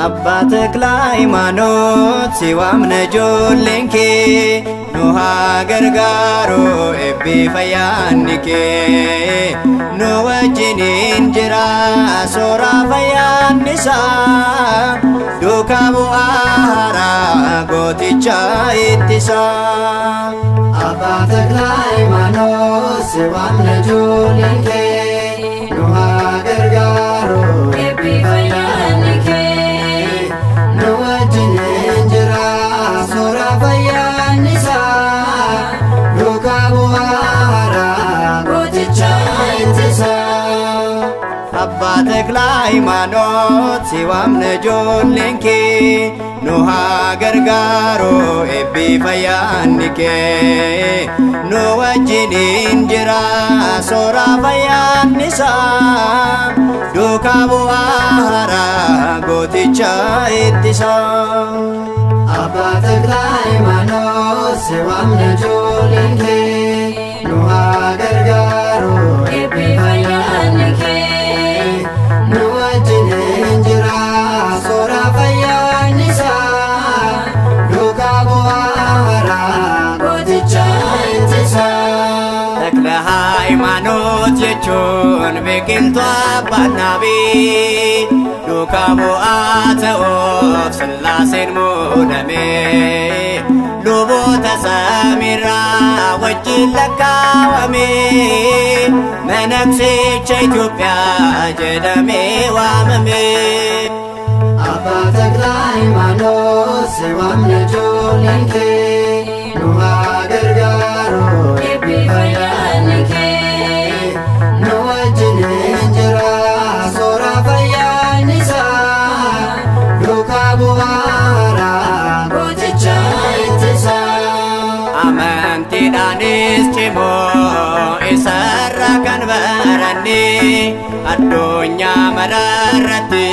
Abbaa Takla Hayimaanoot si waamna ijoolleen kee nu haa gargaaru eebbi fayyaanni kee nu wajjiniin jira soora fayyaan isaa duukaa bu'aa haaraa gooticha ittisaa. Abbaa Takla Hayimaanoot si waamna ijoolleen kee nu haa gargaaru eebbi fayyaanni kee. Nu wajjiniin jira soora fayyaan isaa duukaa bu'aa haaraa gooticha ittisaa. Abbaa Takla Hayimaanoot si waamna ijoolleen kee nu haa gargaaru eebbi fayyaanni kee nu wajjiniin jira soora fayyaan isaa duukaa bu'aa haaraa gooticha ittisaa. Abbaa Takla Hayimaanoot si waamna ijoolleen kee nu haa gargaaru eebbi fayyaanni kee nu wajjiniin jira soora fayyaan isaa duukaa bu'aa haaraa gooticha ittisaa. Takla Hayimaanoot jechuun biqiltuu abbaan dhaabii duukaa bu'aa ta'uuf Sillaaseen muudame luboota samiirraa wajjin lakkaawame manaksicha Itoophiyaa jedhamee waamame. Abbaa Takla Hayimaanoot si waamna ijoolleen kee nu haa gargaaru eebbi fayyaanni kee nu wajjiniin jira soora fayyaan isaa duukaa bu'aa haaraa gooticha ittisaa. Amantiidhaanis cimoo isarra kan baranne addunyaa maraarratti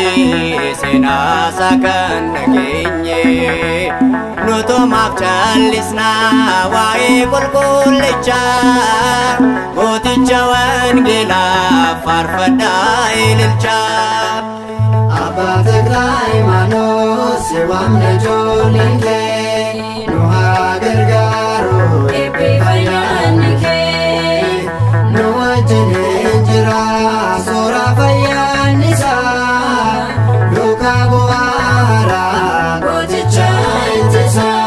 seenaasaa kan dhageenye nutumaaf callisnaa waa'ee qulqullichaa gooticha wangeelaa faarfadhaa ililchaa. Abbaa Takla Hayimaanoot si waamna ijoolleen kee nu haa gargaaru eebbi fayyaanni kee nu wajjiniin jira soora fayyaan isaa duukaa bu'aa haaraa gooticha ittisaa.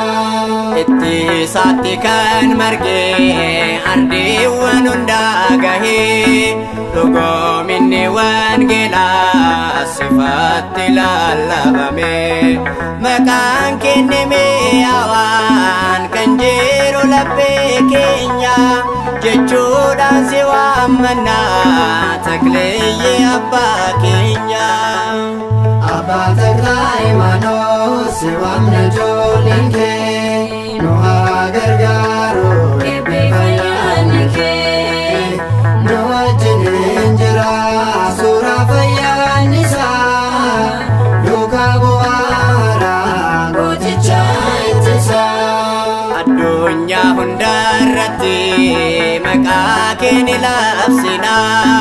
Ittisaatti kan margee ardiiwwan hundaa gahee dhugoominni wangeelaa sifatti lallabame maqaan kenname hawaan kan jiru laphee keenya jechuudhaan si waammannaa Takleeyyee abbaa keenya. Abbaa Takla Hayimaanoot si waamna ijoolleen kee nu haa gargaaru eebbi fayyaanni kee nu wajjiniin jira soora fayyaan isaa duukaa bu'aa haaraa gooticha ittisaa. Addunyaa hundarratti maqaa kee ni labsinaa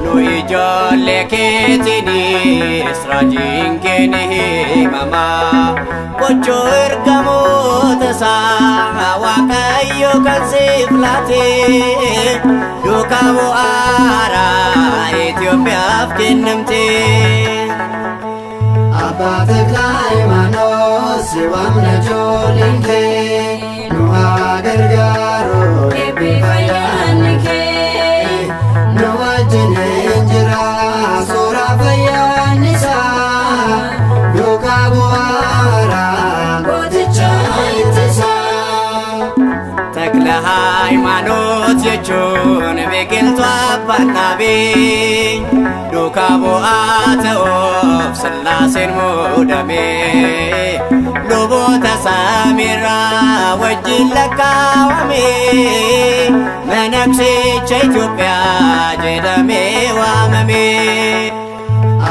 nu ijoollee keetiinis raajiin kee ni himamaa gochuu ergamoota isaa Waaqayyo kan siif laate duukaa bu'aa haaraa Itoophiyaaf kennamte. Abbaa Takla Hayimaanoot si waamna ijoolleen kee nu haa gargaaru eebbi fayyaanni kee nu wajjiniin jira soora fayyaan isaa duukaa bu'aa haaraa gooticha ittisaa. Takla Hayimaanoot jechuun biqiltuu abbaan dhaabii duukaa bu'aa ta'uuf Sillaaseen muudame Luboota samiirraa wajjin lakkaawame Manaksicha Itoophiyaa jedhamee waamame.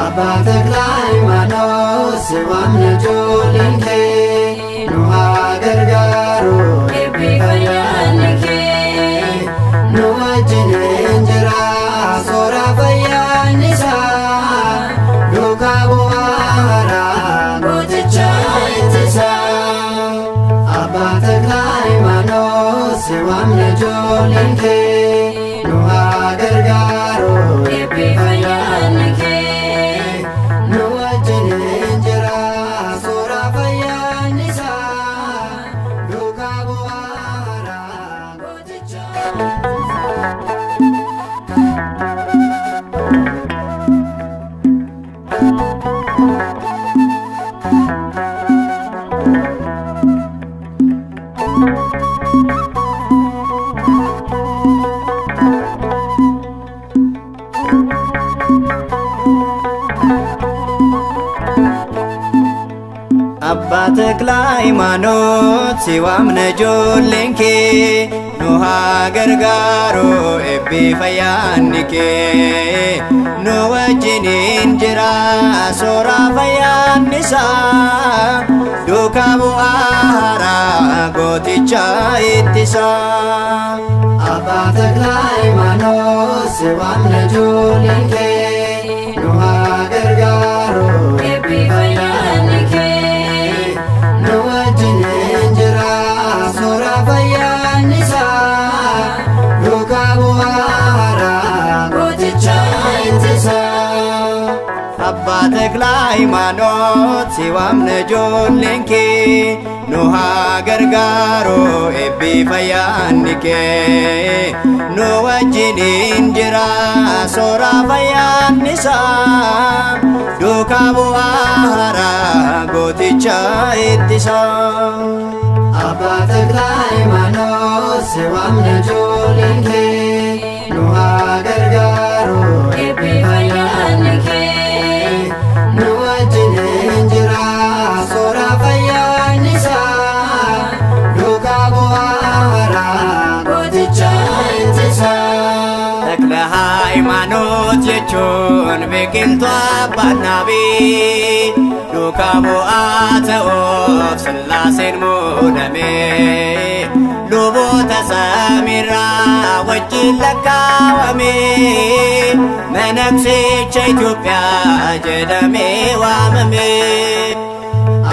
Abbaa Takla Hayimaanoot si waamna ijoolleen kee nu haa gargaaru eebbi fayyaanni kee nu wajjin jira soora fayyaan isaa duukaa bu'aa gooticha ittisaa. Abbaa Takla Hayimaanoot si waamna ijoolleen kee nu haa gargaaru eebbi fayyaanni kee nu wajjin jira soora fayyaan isaa duukaa bu'aa gooticha. Abbaa Takla Hayimaanoot si waamna ijoolleen kee nu haa gargaaru eebbi fayyaanni kee nu wajjiniin jira soora fayyaan isaa duukaa bu'aa haaraa gooticha ittisaa. Abbaa Takla Hayimaanoot si waamna ijoolleen kee nu haa gargaaru eebbi fayyaanni kee nu wajjin jira soora fayyaan isaa duukaa bu'aa gooticha ittisaa. Abbaa Takla Hayimaanoot si waamna ijoolleen kee nu haa gargaaru eebbi fayyaanni kee nu wajjiniin jira soora fayyaan isaa duukaa bu'aa haaraa gooticha ittisaa. Abbaa Takla Hayimaanoot si waamna ijoolleen kee nu haa gargaaru eebbi fayyaanni kee nu wajjin jira soora fayyaan isaa duukaa bu'aa gooticha ittisaa. Takla Hayimaanoot jechuun biqiltuu abbaan dhaabii duukaa bu'aa ta'uuf Sillaaseen muudame luboota samiirraa wajjin lakkaawame Manaksicha Itoophiyaa jedhamee waamame.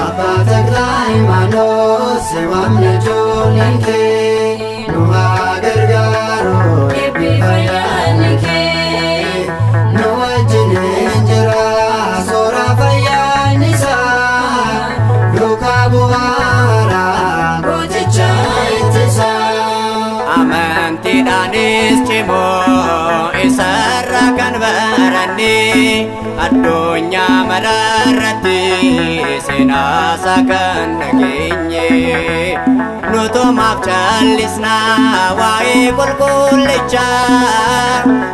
Abbaa Takla Hayimaanoot si waamna ijoolleen kee nu haa gargaaru eebbi fayyaanni kee nu wajjin jira soora fayyaan isaa duukaa bu'aa gooticha ittisaa. Amantiidhaanis cimoo isarra kan baranne addunyaa maraarratti seenaasaa kan dhageenye nutumaaf callisnaa waa'ee qulqullichaa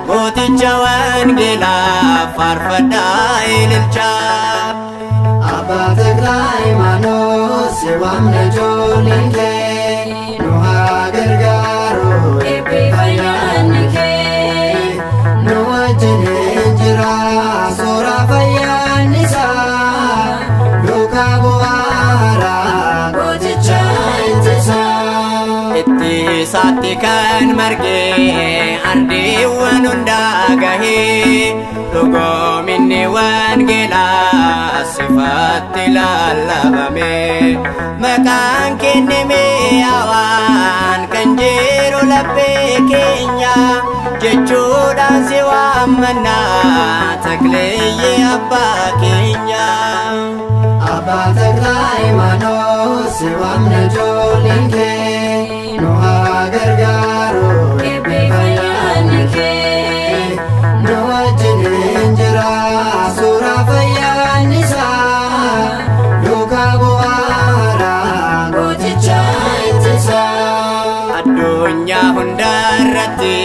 gooticha wangeelaa faarfadhaa ililchaa. Abbaa Takla Hayimaanoot si waamna ijoolleen kee nu haa gargaaru eebbi fayyaanni kee nu wajjin jira soora fayyaan isaa duukaa bu'aa gooticha ittisaa. Ittisaatti kan marge ardiiwwan hundaa gahee dhugoominni wangeelaa sifatti lallabame maqaan kenname hawaan kan jiru laphee keenya jechuudhaan si waammannaa Takleeyyee abbaa keenya. Abbaa Takla Hayimaanoot si waamna ijoolleen kee nu haa gargaaru eebbi fayyaanni kee nu wajjin jira soora fayyaan isaa duukaa bu'aa gooticha ittisaa. Addunyaa hundarratti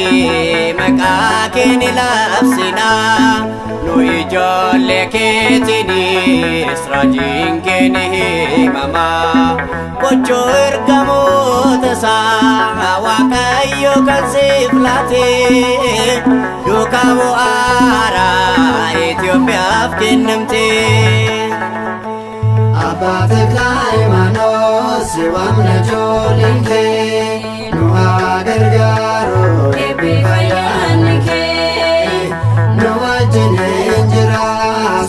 maqaa kee ni labsinaa nu Ijoollee keetiinis raajiin kee ni himama. Gochoo ergamoota isaa Waaqayyo kan siif laate, duukaa bu'aara Itoophiyaaf kennamte. Abbaa Takla Hayimaanoot si waamna, ijoolleen kee nu haa gargaaru Eebbifayyaanni kee. Nu wajjin jira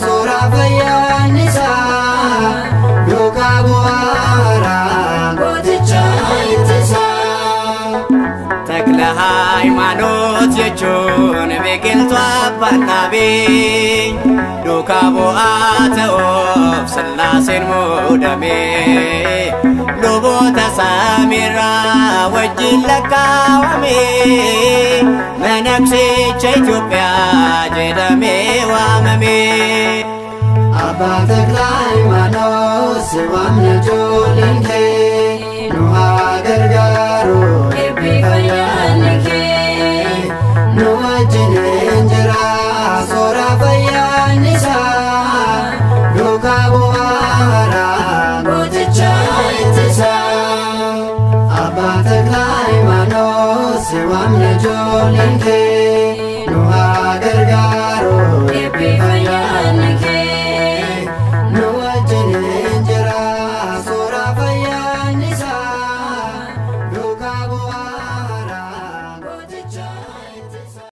suuraa fayyaan isaa, duukaa bu'aara gooticha ittisaa. Takla Hayimaanoot jechuun biqiltuu abbaan dhaabee, duukaa bu'aa ta'uuf Sillaaseen muudame, luboota samiirraa wajjin lakkaawame, manaksicha Itoophiyaa jedhamee waamame. Abbaa Takla Hayimaanoot si waamna, ijoolleen kee nu haa gargaaru Eebbifayyaanni kee. Nu wajjin jira suuraa fayyaan isaa, duukaa bu'aara gooticha ittisaa. Abbaa Takla Hayimaanoot si waamna, ijoolleen kee nu haa gargaaru Eebbifayyaanni